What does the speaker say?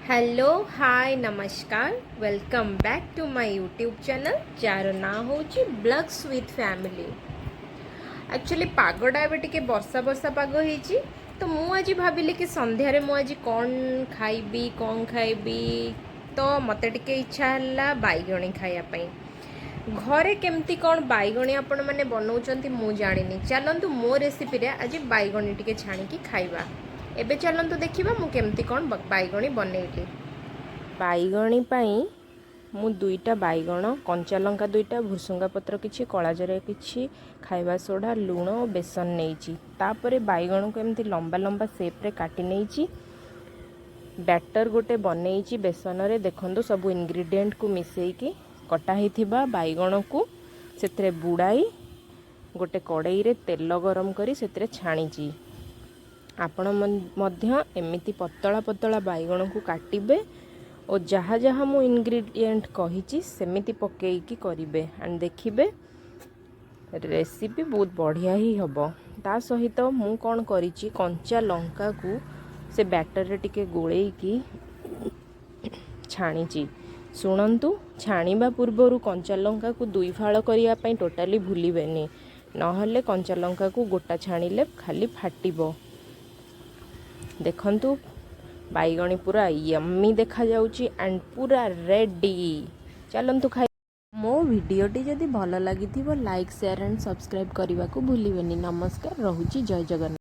Hello, ହାଏ, ନମସ୍କାର। Welcome back to my YouTube channel, ଯାହାର ନାଁ ହେଉଛି ବ୍ଲଗ୍ସ ୱିଥ୍ ଫ୍ୟାମିଲି। ଆକ୍ଚୁଆଲି ପାଗଟା ଏବେ ଟିକେ ବର୍ଷା ବର୍ଷା ପାଗ ହେଇଛି, ତ ମୁଁ ଆଜି ଭାବିଲି କି ସନ୍ଧ୍ୟାରେ ମୁଁ ଆଜି କ'ଣ ଖାଇବି, କ'ଣ ଖାଇବି? ତ ମୋତେ ଟିକେ ଇଚ୍ଛା ହେଲା ବାଇଗଣୀ ଖାଇବା ପାଇଁ। ଘରେ କେମିତି କ'ଣ ବାଇଗଣୀ ଆପଣମାନେ ବନାଉଛନ୍ତି, ମୁଁ ଜାଣିନି। ଚାଲନ୍ତୁ, ମୋ ରେସିପିରେ ଆଜି ବାଇଗଣୀ ଟିକେ ଛାଣିକି ଖାଇବା। ଏବେ ଚାଲନ୍ତୁ ଦେଖିବା ମୁଁ କେମିତି କ'ଣ ବାଇଗଣୀ ବନେଇଲି। ବାଇଗଣୀ ପାଇଁ ମୁଁ ଦୁଇଟା ବାଇଗଣ, କଞ୍ଚା ଲଙ୍କା ଦୁଇଟା, ଭୃସୁଙ୍ଗା ପତ୍ର କିଛି, କଳା ଜିରା କିଛି, ଖାଇବା ସୋଢ଼ା, ଲୁଣ ଓ ବେସନ ନେଇଛି। ତାପରେ ବାଇଗଣକୁ ଏମିତି ଲମ୍ବା ଲମ୍ବା ସେପ୍ରେ କାଟି ନେଇଛି। ବ୍ୟାଟର ଗୋଟେ ବନେଇଛି ବେସନରେ। ଦେଖନ୍ତୁ, ସବୁ ଇନଗ୍ରିଡ଼ିଏଣ୍ଟକୁ ମିଶାଇକି କଟା ହେଇଥିବା ବାଇଗଣକୁ ସେଥିରେ ବୁଡ଼ାଇ ଗୋଟେ କଡ଼େଇରେ ତେଲ ଗରମ କରି ସେଥିରେ ଛାଣିଛି। ଆପଣ ମଧ୍ୟ ଏମିତି ପତଳା ପତଳା ବାଇଗଣକୁ କାଟିବେ ଓ ଯାହା ଯାହା ମୁଁ ଇନଗ୍ରିଡ଼ିଏଣ୍ଟ କହିଛି, ସେମିତି ପକେଇକି କରିବେ ଆଣ୍ଡ ଦେଖିବେ ରେସିପି ବହୁତ ବଢ଼ିଆ ହିଁ ହେବ। ତା ସହିତ ମୁଁ କ'ଣ କରିଛି, କଞ୍ଚା ଲଙ୍କାକୁ ସେ ବ୍ୟାଟରରେ ଟିକେ ଗୋଳେଇକି ଛାଣିଛି। ଶୁଣନ୍ତୁ, ଛାଣିବା ପୂର୍ବରୁ କଞ୍ଚା ଲଙ୍କାକୁ ଦୁଇ ଫାଳ କରିବା ପାଇଁ ଟୋଟାଲି ଭୁଲିବେନି, ନହେଲେ କଞ୍ଚା ଲଙ୍କାକୁ ଗୋଟା ଛାଣିଲେ ଖାଲି ଫାଟିବ। ଦେଖନ୍ତୁ, ବାଇଗଣୀ ପୁରା ୟମ୍ମି ଦେଖାଯାଉଛି ଆଣ୍ଡ ପୁରା ରେଡ଼ି। ଚାଲନ୍ତୁ ଖାଇ। ମୋ ଭିଡ଼ିଓଟି ଯଦି ଭଲ ଲାଗିଥିବ, ଲାଇକ୍, ସେୟାର ଆଣ୍ଡ ସବସ୍କ୍ରାଇବ୍ କରିବାକୁ ଭୁଲିବେନି। ନମସ୍କାର, ରହୁଛି। ଜୟ ଜଗନ୍ନାଥ।